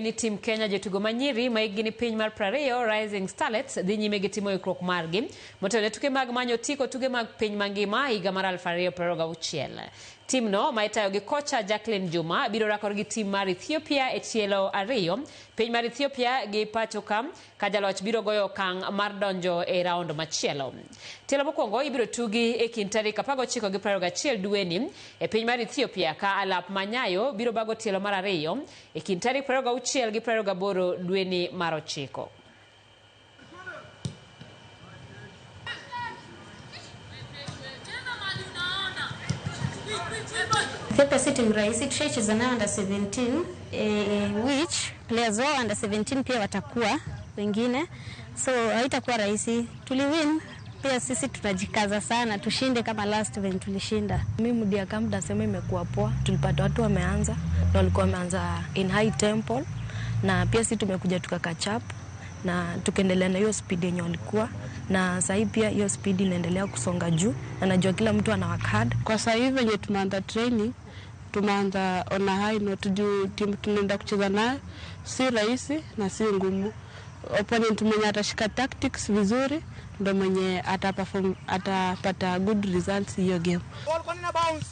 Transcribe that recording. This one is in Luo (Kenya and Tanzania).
ni tim Kenya jotugo manyiri ma hikgi ni piny mar 20 Rising Starlets dhi nyime gi timo ikruok margi motelo ne tuke mag manyo otiko tuke mag piny mangima higa mar 2026. Timno ma itayo gi kocha Jacqueline Juma biro rakore gi tim mar Ethiopia e tielo ariyo piny mar Ethiopia gi pacho ka ka jaloch biro goyo okang' mar donjo e round machielo. Tielo mokwongo ibiro tugi e kind tarik 19 gi 21 dweni e piny mar Ethiopia ka alap ma Nyayo biro bago tielo mar ariyo e kind tarik 26 gi 28 dweni mar ochiko. Ethiopia si timu rahisi, tushaicheza nayo under 17, which players wao under 17 pia watakuwa wengine, so haitakuwa rahisi. Tuliwin pia sisi tunajikaza sana tushinde kama last when tulishinda. Mimi mood ya camp nasema imekuwa poa, tulipata watu wameanza na walikuwa wameanza in high tempo, na pia sisi tumekuja tuka catch up na tukaendelea na hiyo speed yenye walikuwa na sahii, pia hiyo speed inaendelea kusonga juu, na najua kila mtu ana work hard. Kwa sasa hivi venye tumeanza training, tumeanza on a high note juu timu tunaenda kucheza nayo si rahisi na si ngumu. Opponent mwenye atashika tactics vizuri ndo mwenye ataperform, atapata good results hiyo game. Ball kwa nini bounce?